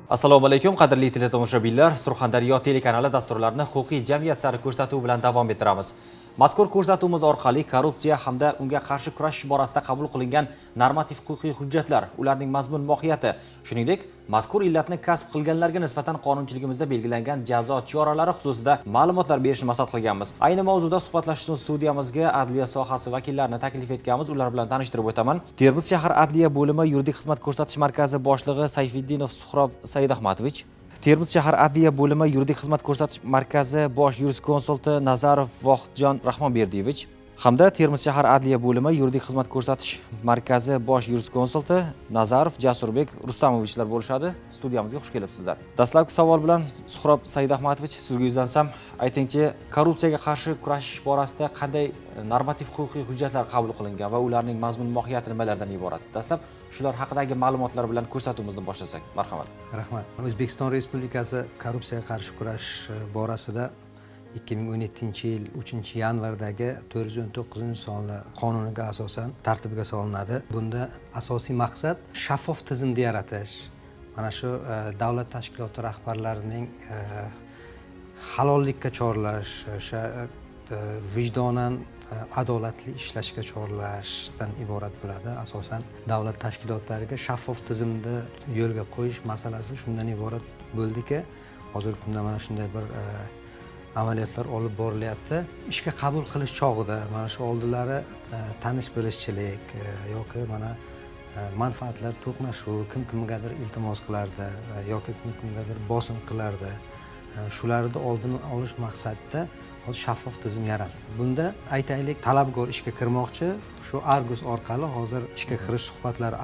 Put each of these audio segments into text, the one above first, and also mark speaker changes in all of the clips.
Speaker 1: Assalomu alaykum, qadrli teletomoshabinlar. Surxondaryo telekanali dasturlarini "Huquqiy jamiyat sari" ko'rsatuvi bilan davom ettiramiz. Mazkur ko'rsatuvimiz orqali korrupsiya hamda unga qarshi kurashish borasida qabul qilingan normativ huquqiy hujjatlar, ularning mazmun mohiyati, shuningdek, mazkur illatni kasb qilganlarga nisbatan qonunchiligimizda belgilangan jazo choralari xususida ma'lumotlar berishni maqsad qilganmiz. Ayni mavzuda suhbatlashish uchun studiyamizga adliya sohasi vakillarini taklif etganmiz. Ular bilan tanishtirib o'taman. Termiz shahar adliya bo'limi yuridik xizmat ko'rsatish markazi boshlig'i Sayfiddinov Suhrob Saidahmatovich, Termiz shahar adliya bo'limi yuridik xizmat ko'rsatish markazi bosh yuriskonsulti Nazarov Vohidjon Rahmonberdiyevich hamda Termiz shahar adliya bo'limi yuridik xizmat ko'rsatish markazi bosh yuriskonsulti Nazarov Jasurbek Rustamovichlar bo'lishadi. Studiyamizga xush kelibsizlar. Dastlabki savol bilan, Suhrob Saidahmatovich, sizga yuzlansam, aytingchi, korrupsiyaga qarshi kurashish borasida qanday normativ huquqiy hujjatlar qabul qilingan va ularning mazmun mohiyati nimalardan iborat? Dastlab shular haqidagi ma'lumotlar bilan ko'rsatuvimizni boshlasak, marhamat.
Speaker 2: Rahmat. O'zbekiston Respublikasi korrupsiyaga qarshi kurash borasida 2017-yil 3-yanvardagi 419-sonli qonuniga asosan tartibga solinadi. Bunda asosiy maqsad shaffof tizimni yaratish, mana shu davlat tashkiloti rahbarlarining halollikka chorlash, o'sha vijdonan adolatli ishlashga chorlashdan iborat bo'ladi. Asosan davlat tashkilotlariga shaffof tizimni yo'lga qo'yish masalasi shundan iborat bo'ldiki, hozirgi kunda mana shunday bir amaliyotlar olib borilyapti. Ishga qabul qilish chog'ida mana shu oldilari tanish bilishchilik yoki mana manfaatlar to'qnashuvi, kim kimgadir iltimos qilardi yoki kim kimgadir bosim qilardi. Shularni oldini olish maqsadida hozir shaffof tizim yaratildi. Bunda, aytaylik, talabgor ishga kirmoqchi, shu Argus orqali, hozir ishga kirish suhbatlari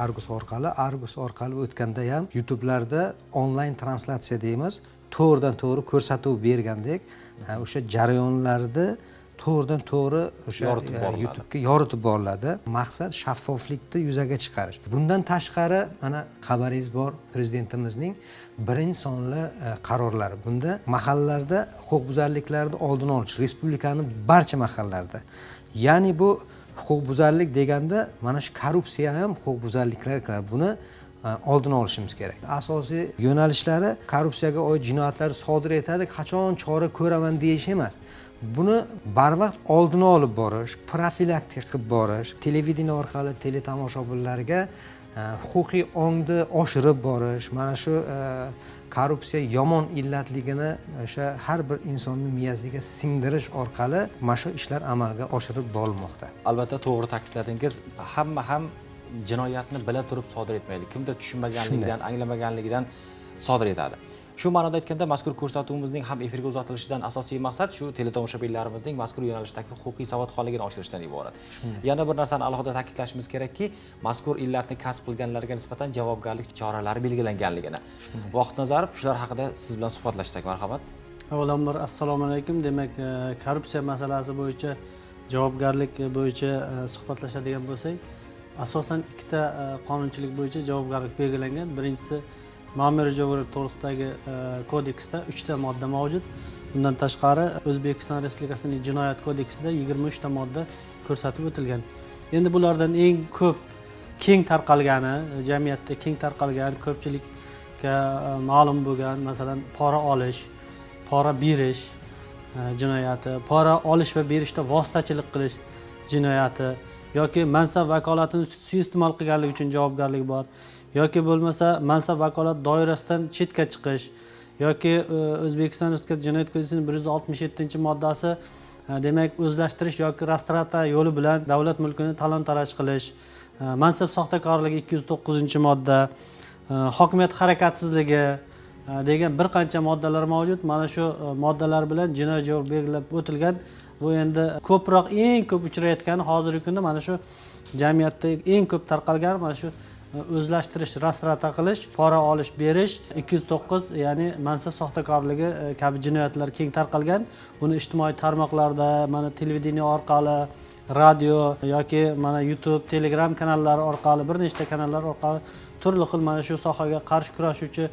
Speaker 2: Argus orqali o'tganda ham YouTubelarda onlayn translyatsiya deymiz, to'g'ridan to'g'ri ko'rsatuv bergandek, o'sha jarayonlarni to'g'ridan to'g'ri o'sha
Speaker 1: Yoritib boriladi.
Speaker 2: YouTubega yoritib boriladi. Maqsad shaffoflikni yuzaga chiqarish. Bundan tashqari, mana xabaringiz bor, prezidentimizning birinchi sonli qarorlari. Bunda mahallalarda huquqbuzarliklarni oldini olish, respublikani barcha mahallalarida, ya'ni bu huquqbuzarlik deganda mana shu korrupsiya ham huquqbuzarliklar kiradi. Buni oldini olishimiz kerak. Asosiy yo'nalishlari korrupsiyaga oid jinoyatlar sodir etadi, qachon chora ko'raman deyish emas, buni barvaqt oldini olib borish, profilaktika qilib borish, televideniye orqali teletomoshabinlarga huquqiy ongni oshirib borish, mana shu korrupsiya yomon illatligini o'sha har bir insonni miyasiga singdirish orqali mana shu ishlar amalga oshirib borilmoqda.
Speaker 1: Albatta, to'g'ri ta'kidladingiz. Hamma ham jinoyatni bila turib sodir etmaydi, kimdir tushunmaganligidan, anglamaganligidan sodir etadi. Shu ma'noda aytganda, mazkur ko'rsatuvimizning ham efirga uzatilishidan asosiy maqsad shu teletomoshabinlarimizning mazkur yo'nalishdagi huquqiy savodxonligini oshirishdan iborat. Yana bir narsani alohida ta'kidlashimiz kerakki, mazkur illatni kasb qilganlarga nisbatan javobgarlik choralari belgilanganligini. Vohid Nazarov, shular haqida siz bilan suhbatlashsak, marhamat.
Speaker 3: Avvalambor, assalomu alaykum. Demak, korrupsiya masalasi bo'yicha javobgarlik bo'yicha suhbatlashadigan bo'lsak, asosan ikkita qonunchilik bo'yicha javobgarlik belgilangan. Birinchisi, ma'muriy javobgarlik to'g'risidagi kodeksda uchta modda mavjud. Bundan tashqari, O'zbekiston Respublikasining Jinoyat kodeksida 23 ta modda ko'rsatib o'tilgan. Endi bulardan eng ko'p keng tarqalgani, jamiyatda keng tarqalgan, ko'pchilikka ma'lum bo'lgan, masalan, pora olish, pora berish jinoyati, pora olish va berishda vositachilik qilish jinoyati yoki mansab vakolatini suiiste'mol qilganlik uchun javobgarlik bor, yoki bo'lmasa mansab vakolat doirasidan chetga chiqish yoki O'zbekiston Respublikasi Jinoyat kodeksining 167-moddasi, demak, o'zlashtirish yoki растрата yo'li bilan davlat mulkini talon taroj qilish, mansab soxtakorligi 209-modda, hokimiyat harakatsizligi degan bir qancha moddalar mavjud. Mana shu moddalar bilan jinoiy javob belgilab o'tilgan. Bu endi ko'proq, eng ko'p uchrayotgani, hozirgi kunda mana shu jamiyatda eng ko'p tarqalgani mana shu o'zlashtirish, растрата qilish, pora olish berish, 209, ya'ni mansab soxtakorligi kabi jinoyatlar keng tarqalgan. Buni ijtimoiy tarmoqlarda, mana televideniye orqali, radio yoki mana YouTube, Telegram kanallari orqali, bir nechta kanallar orqali turli xil mana shu sohaga qarshi kurashuvchi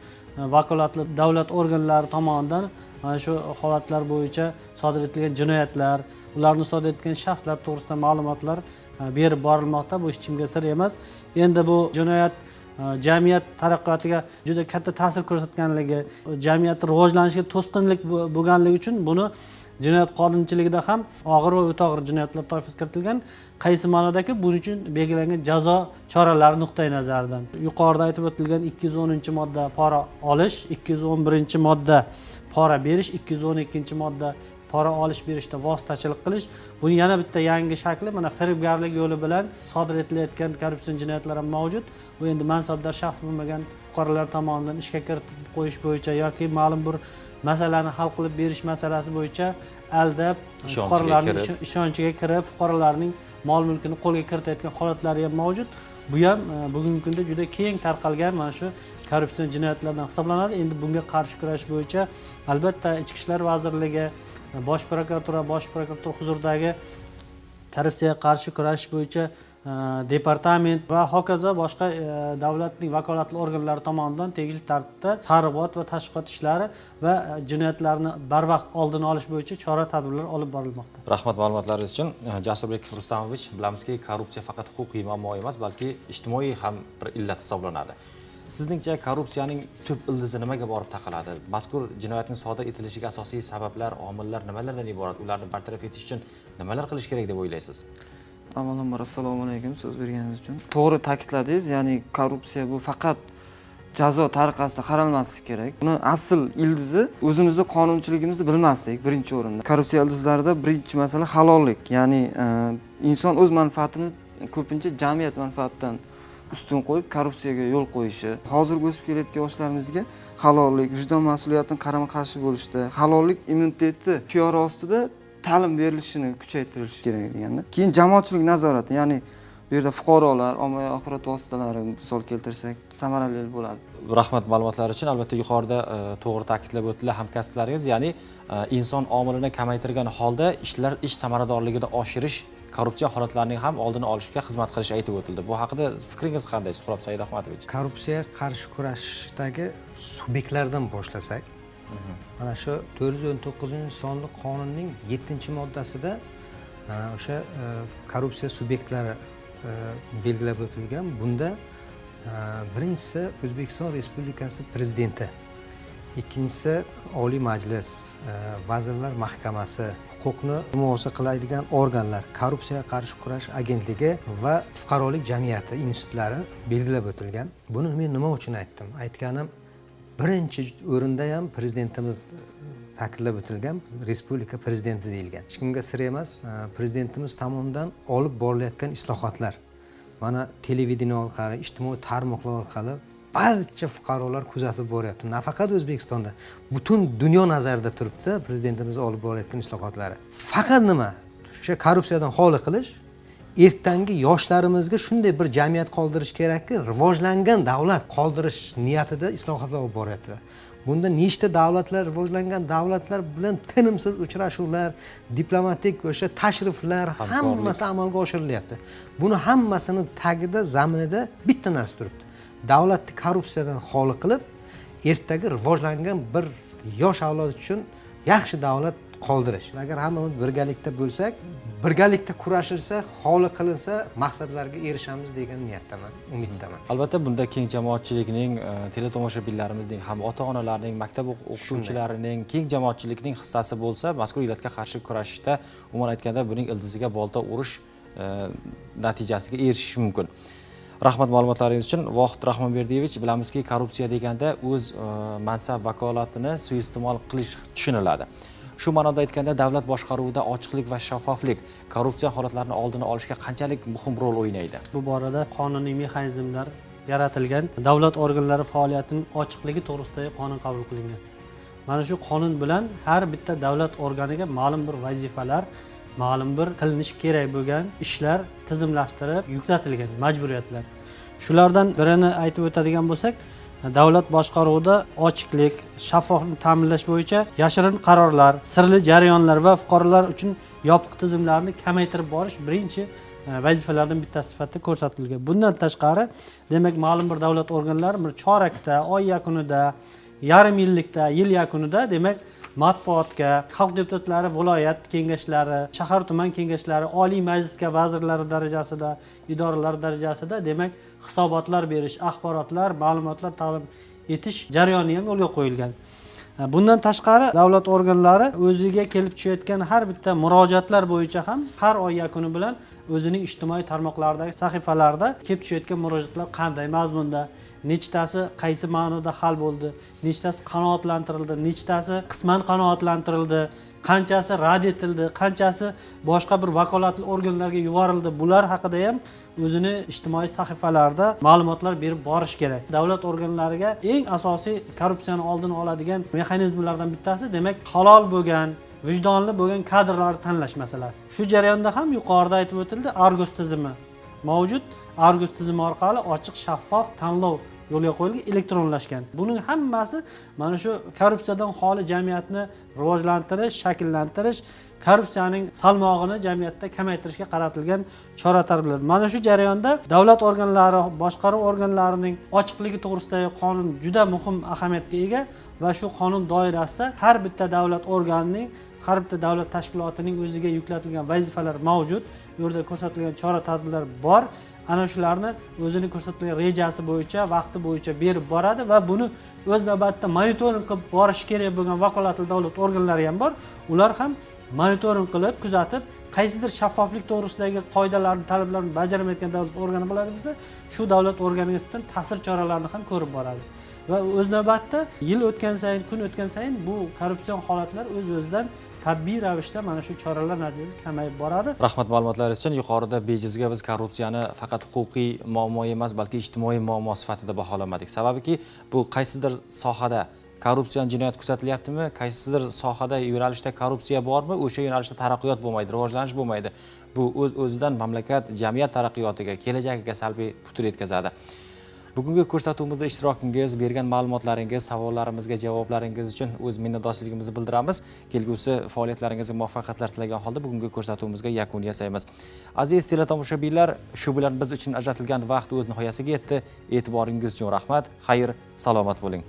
Speaker 3: vakolatli davlat organlari tomonidan mana shu holatlar bo'yicha sodir etilgan jinoyatlar, ularni sodir etgan shaxslar to'g'risida ma'lumotlar berib borilmoqda. Bu hech kimga sir emas. Endi bu jinoyat jamiyat taraqqiyotiga juda katta ta'sir ko'rsatganligi, jamiyatni rivojlanishiga to'sqinlik bo'lganligi uchun buni jinoyat qonunchiligida ham og'ir va o'ta og'ir jinoyatlar toifasiga kiritilgan. Qaysi ma'nodaki, buning uchun belgilangan jazo choralari nuqtai nazaridan yuqorida aytib o'tilgan 210-modda pora olish, 211-modda pora berish, 212-modda pora olish berishda vositachilik qilish. Buni yana bitta yangi shakli mana firibgarlik yo'li bilan sodir etilayotgan korrupsion jinoyatlar ham mavjud. Bu endi mansabdor shaxs bo'lmagan fuqarolar tomonidan ishga kiritib qo'yish bo'yicha yoki ma'lum bir masalani hal qilib berish masalasi bo'yicha aldab,
Speaker 1: Ishonchiga
Speaker 3: fuqarolarning
Speaker 1: kirib.
Speaker 3: ishonchiga kirib, fuqarolarning mol mulkini qo'lga kiritayotgan holatlari ham mavjud. Bu ham bugungi kunda juda keng tarqalgan mana shu korrupsion jinoyatlardan hisoblanadi. Endi bunga qarshi kurashish bo'yicha albatta Ichki ishlar vazirligi, Bosh prokuratura, Bosh prokuratura huzuridagi korrupsiyaga qarshi kurashish bo'yicha departament va hokazo boshqa davlatning vakolatli organlari tomonidan tegishli tartibda targ'ibot va tashviqot ishlari va jinoyatlarni barvaqt oldini olish bo'yicha chora tadbirlar olib borilmoqda.
Speaker 1: Rahmat ma'lumotlaringiz uchun. Jasurbek Rustamovich, bilamizki, korrupsiya faqat huquqiy muammo emas, balki ijtimoiy ham bir illat hisoblanadi. Sizningcha, korrupsiyaning tub ildizi nimaga borib taqaladi? Mazkur jinoyatning sodir etilishiga asosiy sabablar, omillar nimalardan iborat? Ularni bartaraf etish uchun nimalar qilish kerak deb o'ylaysiz?
Speaker 4: Avvalambor, assalomu alaykum, so'z berganingiz uchun. To'g'ri ta'kidladingiz, ya'ni korrupsiya bu faqat jazo tariqasida qaralmasligi kerak. Buni asl ildizi o'zimizni qonunchiligimizni bilmaslik birinchi o'rinda. Korrupsiya ildizlarida birinchi masala halollik, ya'ni inson o'z manfaatini ko'pincha jamiyat manfaatidan ustun qo'yib korrupsiyaga yo'l qo'yishi. Hozirgi o'sib kelayotgan yoshlarimizga halollik, vijdon mas'uliyatini qarama qarshi bo'lishda, halollik immuniteti shiori ostida ta'lim berilishini kuchaytirilishi kerak deganda. Keyin jamoatchilik nazorati, ya'ni bu yerda fuqarolar, ommaviy axborot vositalari misol keltirsak samarali bo'ladi.
Speaker 1: Rahmat ma'lumotlar uchun. Albatta, yuqorida to'g'ri ta'kidlab o'tdilar hamkasblaringiz, ya'ni inson omilini kamaytirgan holda ishlar ish samaradorligini oshirish korrupsiya holatlarining ham oldini olishga xizmat qilishi aytib o'tildi. Bu haqida fikringiz qanday, Suhrob Saidahmatovich?
Speaker 2: Korrupsiyaga qarshi kurashdagi subyektlardan boshlasak, mana shu 419-sonli qonunning yettinchi moddasida o'sha korrupsiya subyektlari belgilab o'tilgan. Bunda birinchisi O'zbekiston Respublikasi Prezidenti, ikkinchisi Oliy Majlis, Vazirlar Mahkamasi, huquqni muhofaza qiladigan organlar, korrupsiyaga qarshi kurash agentligi va fuqarolik jamiyati institutlari belgilab o'tilgan. Buni men nima uchun aytdim? Aytganim, birinchi o'rinda ham prezidentimiz ta'kidlab o'tilgan, respublika prezidenti deyilgan. Hech kimga sir emas, prezidentimiz tomonidan olib borilayotgan islohotlar mana televideniye orqali, ijtimoiy tarmoqlar orqali barcha fuqarolar kuzatib boryapti. Nafaqat O'zbekistonda, butun dunyo nazarida turibdi prezidentimiz olib borayotgan islohotlari. Faqat nima? O'sha korrupsiyadan xoli qilish, ertangi yoshlarimizga shunday bir jamiyat qoldirish kerakki, rivojlangan davlat qoldirish niyatida islohotlar olib boryaptilar. Bunda nechta davlatlar, rivojlangan davlatlar bilan tinimsiz uchrashuvlar, diplomatik o'sha tashriflar,
Speaker 1: Hamkorlik.
Speaker 2: hammasi amalga oshirilyapti. Buni hammasini tagida, zaminida bitta narsa turibdi: davlatni korrupsiyadan xoli qilib, ertaga rivojlangan bir yosh avlod uchun yaxshi davlat qoldirish. Agar hammamiz birgalikda bo'lsak, birgalikda kurashilsa, xoli qilinsa, maqsadlarga erishamiz degan niyatdaman, umiddaman.
Speaker 1: Albatta, bunda keng jamoatchilikning, teletomoshabinlarimizning ham, ota onalarning, maktab o'qituvchilarining, keng jamoatchilikning hissasi bo'lsa, mazkur illatga qarshi kurashishda, umuman aytganda, buning ildiziga bolta urish natijasiga erishish mumkin. Rahmat ma'lumotlaringiz uchun. Vohid Rahmonberdiyevich, bilamizki, korrupsiya deganda o'z mansab vakolatini suiiste'mol qilish tushuniladi. Shu ma'noda aytganda, davlat boshqaruvida ochiqlik va shaffoflik korrupsiya holatlarini oldini olishga qanchalik muhim rol o'ynaydi?
Speaker 3: Bu borada qonuniy mexanizmlar yaratilgan. Davlat organlari faoliyatining ochiqligi to'g'risidagi qonun qabul qilingan. Mana shu qonun bilan har bitta davlat organiga ma'lum bir vazifalar, ma'lum bir qilinishi kerak bo'lgan ishlar tizimlashtirib yuklatilgan, majburiyatlar. Shulardan birini aytib o'tadigan bo'lsak, davlat boshqaruvida ochiqlik, shaffoflikni ta'minlash bo'yicha yashirin qarorlar, sirli jarayonlar va fuqarolar uchun yopiq tizimlarni kamaytirib borish birinchi vazifalardan bittasi sifatida ko'rsatilgan. Bundan tashqari, demak, ma'lum bir davlat organlari bir chorakda, oy yakunida, yarim yillikda, yil yakunida, demak Matbuotga, xalq deputatlari viloyat kengashlari, shahar tuman kengashlari, Oliy Majlisga, vazirlar darajasida, idoralar darajasida, demak, hisobotlar berish, axborotlar, ma'lumotlar taqdim etish jarayoni ham yo'lga qo'yilgan. Bundan tashqari, davlat organlari o'ziga kelib tushayotgan har bitta murojaatlar bo'yicha ham har oy yakuni bilan o'zining ijtimoiy tarmoqlardagi sahifalarida kelib tushayotgan murojaatlar qanday mazmunda, nechtasi qaysi ma'noda hal bo'ldi, nechtasi qanoatlantirildi, nechtasi qisman qanoatlantirildi, qanchasi rad etildi, qanchasi boshqa bir vakolatli organlarga yuborildi, bular haqida ham o'zini ijtimoiy sahifalarida ma'lumotlar berib borish kerak. Davlat organlariga eng asosiy korrupsiyani oldini oladigan mexanizmlardan bittasi, demak, halol bo'lgan, vijdonli bo'lgan kadrlarni tanlash masalasi. Shu jarayonda ham yuqorida aytib o'tildi, Argos tizimi mavjud. Argos tizimi orqali ochiq, shaffof tanlov yo'lga qo'yilgan, elektronlashgan. Buning hammasi mana shu korrupsiyadan xoli jamiyatni rivojlantirish, shakllantirish, korrupsiyaning salmog'ini jamiyatda kamaytirishga qaratilgan chora tadbirlar. Mana shu jarayonda davlat organlari, boshqaruv organlarining ochiqligi to'g'risidagi qonun juda muhim ahamiyatga ega va shu qonun doirasida har bitta davlat organining, har bitta davlat tashkilotining o'ziga yuklatilgan vazifalar mavjud, u yerda ko'rsatilgan chora tadbirlar bor. Ana shularni o'zini ko'rsatilgan rejasi bo'yicha, vaqti bo'yicha berib boradi va buni o'z navbatida monitoring qilib borishi kerak bo'lgan vakolatli davlat organlari ham bor. Ular ham monitoring qilib, kuzatib, qaysidir shaffoflik to'g'risidagi qoidalarni, talablarni bajarmayotgan davlat organi bo'ladi bo'lsa, shu davlat organiga nisbatan ta'sir choralarini ham ko'rib boradi. Va o'z navbatida yil o'tgan sayin, kun o'tgan sayin bu korrupsion holatlar o'z o'zidan tabiiy ravishda mana shu choralar natijasida kamayib boradi.
Speaker 1: Rahmat ma'lumotlar uchun. Yuqorida bejizga biz korrupsiyani faqat huquqiy muammo emas, balki ijtimoiy muammo sifatida baholamadik. Sababiki, bu qaysidir sohada korrupsion jinoyat kuzatilyaptimi, qaysidir sohada, yo'nalishda korrupsiya bormi, o'sha yo'nalishda taraqqiyot bo'lmaydi, rivojlanish bo'lmaydi. Bu o'z o'zidan mamlakat, jamiyat taraqqiyotiga, kelajagiga salbiy putur yetkazadi. Bugungi ko'rsatuvimizda ishtirokingiz, bergan ma'lumotlaringiz, savollarimizga javoblaringiz uchun o'z minnatdorchiligimizni bildiramiz. Kelgusi faoliyatlaringizga muvaffaqiyatlar tilagan holda bugungi ko'rsatuvimizga yakun yasaymiz. Aziz teletomoshabinlar, shu bilan biz uchun ajratilgan vaqt o'z nihoyasiga yetdi. E'tiboringiz uchun rahmat. Xayr, salomat bo'ling.